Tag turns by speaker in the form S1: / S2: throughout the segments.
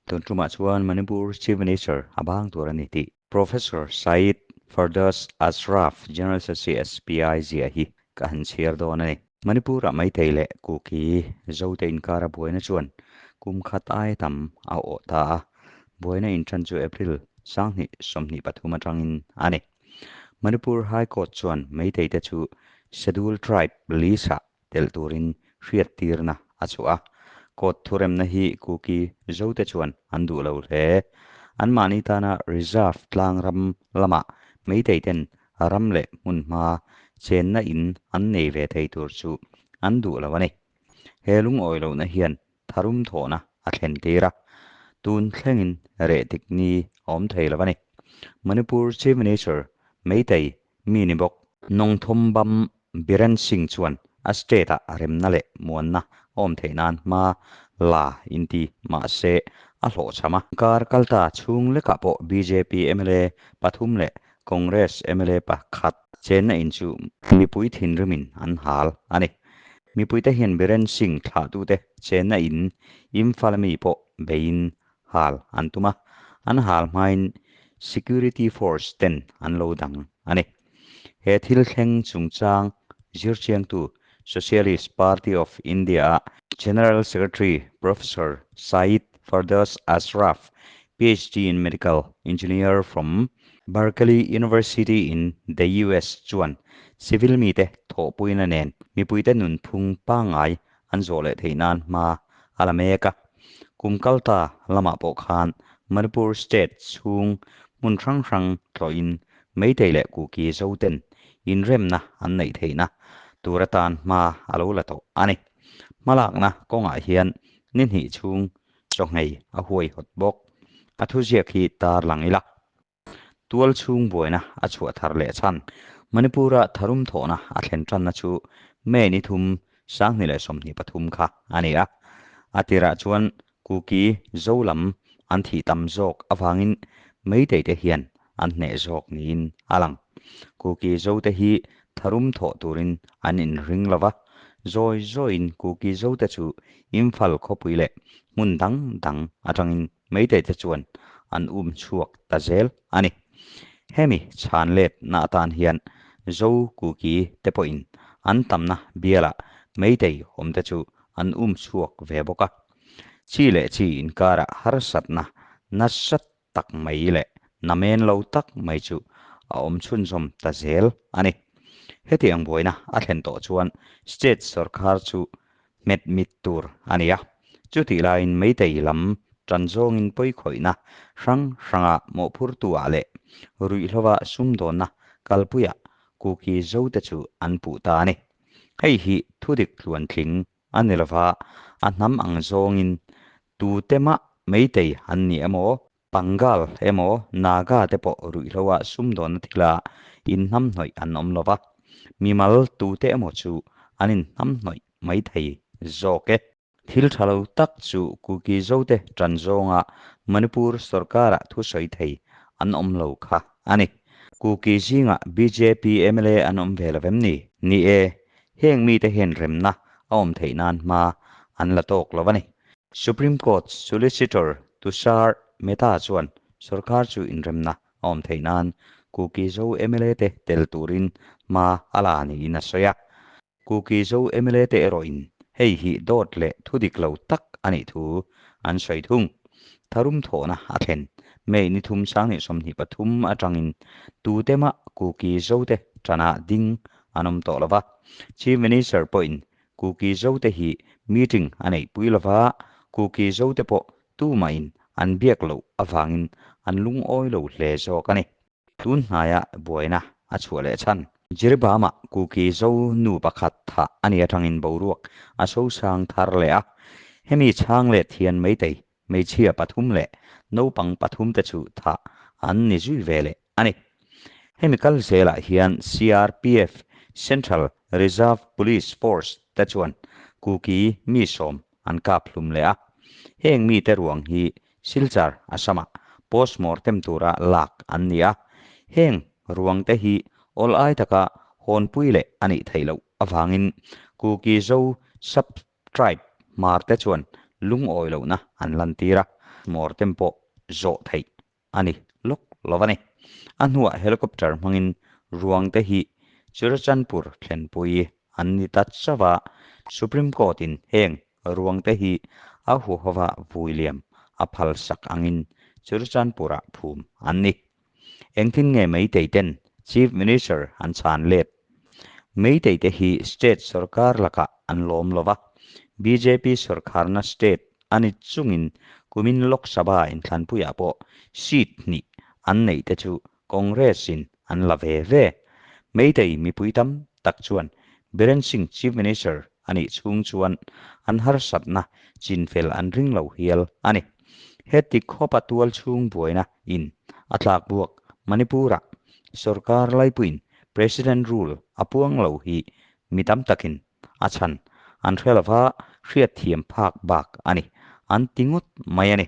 S1: Tun tumah chuan Manipur Chief Minister a bang tur a ni tih Professor Syed Firdaus Ashraf, General Secretary SPI ziah hi ka han chhiar dawn a ni. Manipur-ah Meitei leh Kuki Zote inkara buaina chuan kum khat aia tam a awh ta a, buaina inṭan chu April 2023 aṭangin a ni. Manipur High Court chuan Meitei-te chu Schedule Tribe list-ah telh turin hriattirna a chhuah a. Court thuremna hi Kuki Zote chuan an duh lo hle. Anmahni tana reserve tlang ram lamah Meitei-ten ram leh hmunhma chenna in an nei ve thei tur chu an duh lo a ni. He lungawi lohna hian tharum thawhna a thlen tir a, tun thlengin reh dik ni a awm thei lo a ni. Manipur Chief Minister Meitei mi ni bawk. Nongthombam Biren Singh chuan a state-ah remna leh muanna a awm theih nan hma la inti mahse a hlawhchham a. Kar kalta chhung lekah pawh bjp mla pathum leh Congress mla pakhat chenna in chu mipui thinrimin an hal a ni. Mipuite hian Biren Singh thlahtute chenna in Imphal mi pawh beiin hal an tum a, an hal hmain security force ten an lo dang a ni. He thil thleng chungchang zirchiangtu Socialist Party of India-a General Secretary Professor Syed Firdaus Ashraf, PhD in Medical Engineer from Berkeley University in the US chuan civil mite thawhpuina nen mipuite nunphung pangngai an zawh leh theih nan hma a la mek a. Kum kalta lamah pawh khan Manipur state chhung hmun hrang hrang tlawhin Meitei leh Kuki Zoten inremna an neih theihna tur atan hma a lo la tawh a ni. Hmalakna kawngah hian ni hnih chhung chawhngei a huaihawt bawk. A thuziak hi tarlang ila. Tual chhung buaina a chhuah thar leh chhan. Manipur-a tharum thawhna a thlen tanna chu May ni thum 2023 kha a ni a. A tirah chuan Kuki Zo lam an thih tam zawk avangin Meitei te hian an hneh zawk niin a lang. Kuki Zo te hi tharum thawh turin an inring lo va, zawi zawiin Kuki Zo te chu Imphal khawpui leh hmun dang dang atangin Meitei te chuan an um chhuak ta zel a ni. Hemi chhan let na atan hian Zo Kuki te pawhin an tamna bialah Meitei awm te chu an um chhuak ve bawk a. Chi leh chi inkarah harsatna nasa tak mai leh namen lo tak mai chu a awm chhunzawm ta zel a ni. Hetiang buaina a thlen tawh chuan state sorkar chu hmet mit tur a ni a. Chutih laiin Meitei lam tan zawngin pawikhawihna hrang hranga mawhphurtu-ah leh ruihhlova sumdawnna kalpuiah Kuki Zote chu an puh ta a ni. Hei hi thudik tluantling a ni lova, a hnam ang zawngin tute mah Meitei an ni emaw, Pangal emaw Naga te pawh ruihhloa sumdawnna thila inhnamhnawih an awm lova, mimal tute emaw chu an inhnamhnawih mai thei zawk e. Thil tha lo tak chu Kuki Zote tan zawnga Manipur sorkara thusawi thei an awm lo kha a ni. Kuki zingah bjp mla an awm ve lo vem ni? Ni e, heng mite hian remna a awm theih nan hma an la tawk lo a ni. Supreme Court Solicitor Tushar Mehta chuan sorkar chu inremna a awm theih nan Kuki Zo mla te tel turin hma a la niin a sawi a. Kuki Zo mla te erawhin hei hi dawt leh thudik lo tak a nih thu an sawi thung. Tharum thawhna a thlen May ni thum 2023 atangin tute mah Kuki Zo te tanah ding an awm tawh lo va. Chief Minister pawhin Kuki Zote hi meeting a neihpui lova, Kuki Zote pawh tumahin an biak loh avangin an lungawi lo hle zawk a ni. Tun hnaia buaina a chhuah leh chhan. Jiribama Kuki Zo nu pakhat thah a ni atangin boruak a sosang thar leh a, hemi chhang let hian Meitei hmeichhia pathum leh naupang pathum te chu thah an ni zui ve leh a ni. Hemi kal zelah hian CRPF, Central Reserve Police Force, te chuan Kuki mi sawm an kap hlum leh a. Heng mite ruang hi Silchar, Assam-ah postmortem tura lak an ni a. Heng ruang te hi awl ai taka hawnpui leh a nih theih loh avangin Kuki Zo sub Tribe Hmar te chuan lungawi lohna an lantir a. Post-mortem pawh zawh theih a ni lawk lo a ni. A hnuah helicopter hmangin ruang te hi Churachandpur thlenpui an ni ta chauh a, Supreme Court-in heng ruang te hi a huhova vui liam a phal sak angin Churachandpur-ah phum an ni. Engtin nge Meitei ten Chief Minister an chhan let? Meitei te hi state sorkar lakah an lawm lo va, bjp sorkharna state a ni chungin kumin Lok Sabha inthlanpuiah pawh seat hnih an neih te chu Congress in an la ve ve. Meitei mipui tam tak chuan Biren Singh Chief Minister a nih chhung chuan an harsatna chinfel an ring lo hial a ni. Heti khawpa tual chhung buaina in a tlak buak Manipur-ah sorkar laipuiin President rule a puang lo hi mi tam takin a chhan an hre lova hriatthiam phak bak a ni an ti ngawt mai a ni.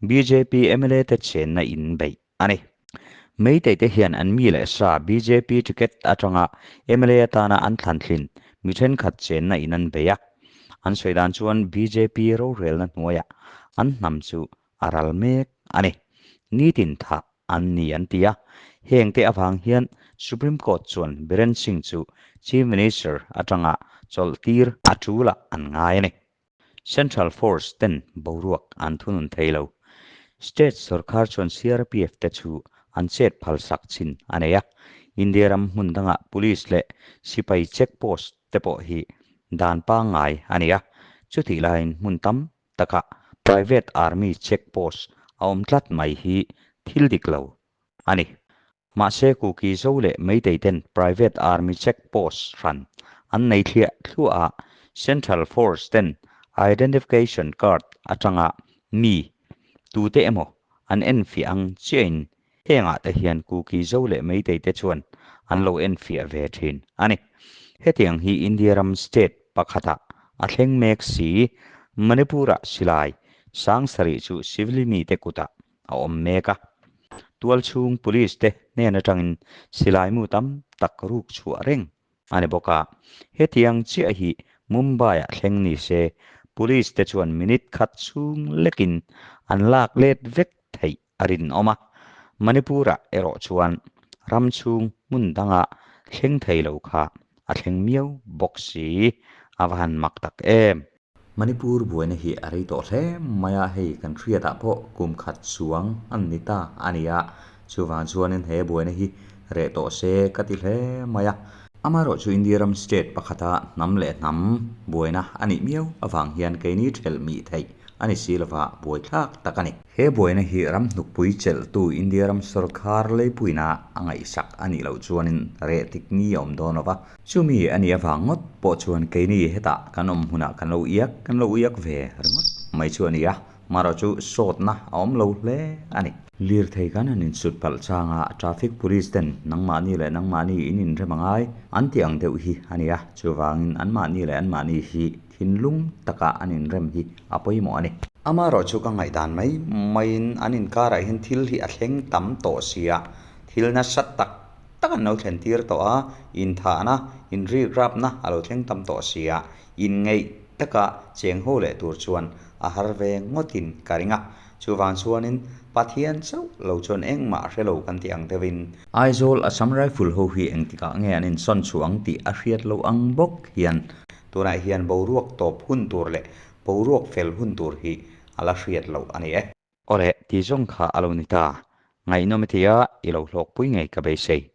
S1: Bjp mla te chenna in beih a ni. Meitei te hian an mi leh sa bjp ticket atanga mla atana an thlan thlin mi thenkhat chenna in an bei a. An sawi dan chuan bjp rorelna hnuaiah an hnam chu a ral mek a ni. Nitin thah an ni an ti a. Hengte avang hian Supreme Court chuan Biren Singh chu Chief Minister atanga chawlh tir a tulah an ngai a ni. Central Force ten boruak an thunun thei lo. State sorkar chuan CRPF te chu an chet phal sak chin a nei a. India ram hmun dangah Police leh sipai check post te pawh hi dan pangngai a ni a. Chutih laiin hmun tam takah Private Army check post a awm tlat mai hi thil dik lo a ni. Mahse Kuki Zo leh Meitei ten Private Army check post hran an nei thliah thluah a, Central Force ten Identification Card atanga mi tute emaw an enfiah ang chiahin hengah te hian Kuki Zo leh Meitei te chuan an lo enfiah ve thin a ni. Hetiang hi India ram state pakhatah a thleng mek si, Manipur-ah silai sang sarih chu civil mite kutah a awm mek a. Tualchhung Police te hnen atangin silai mu tam tak ruk chhuah reng a ni bawk a. Hetiang chiah hi Mumbai-ah thleng ni se Police te chuan minute khat chhung lekin an lak let vek theih a rinawm a. Manipur-ah erawh chuan ram chhung hmun danga thleng thei lo kha a thleng miau bawk si. A va han mak tak em! Manipur buaina hi a rei tawh hle mai a, hei kan hriatah pawh kum khat chuang an ni ta a ni a, chuvang chuanin he buaina hi reh tawh se ka ti hle mai a. Amaherawhchu India ram state pakhata hnam leh hnam buaina a nih miau avang hian keini thelh mih theih a ni si lova buaithlak tak a ni. He buaina hi ram hnukpui chelhtu India ram sorkar leipuina a ngaihsak a nih loh chuanin reh tik ni a awm dawn lova, Chumi a nih avang ngawt pawh chuan keini hetah kan awm hmunah kan lo iak kan lo iak ve ringawt mai chu a ni a, marawh chu sawtna a awm lo hle a ni. Lirthei kan han insut palh chang a, traffic police ten nangmahni leh nangmahni in inrem a ngai an tih ang deuh hi a ni a, chuvangin anmahni leh anmahni hi thinlung taka an inrem hi a pawimawh a ni. Amaherawh chu ka ngaihdan mai maiin an inkarah hian thil hi a thleng tam tawh sia, thil nasa tak tak an lo thlen tir tawh a, inthahna, inrikrapna a lo thleng tam tawh si a, inngeih taka cheng ho leh tur chuan a har ve ngawtin ka ring a. Chuvang chuanin Pathian chauh lo chuan engmah a hre lo kan tih ang deuhin. Aizawl Assam Rifle ho hi engtikah nge an insawn chhuah ang tih a hriat loh ang bawk hian tunah hian boruak tawp hun tur leh boruak fel hun tur hi a la hriat loh a ni e. Awle, tih zawng kha a lo ni ta. Ngaihnawm i ti a, i lo hlawkpui ngei ka beisei.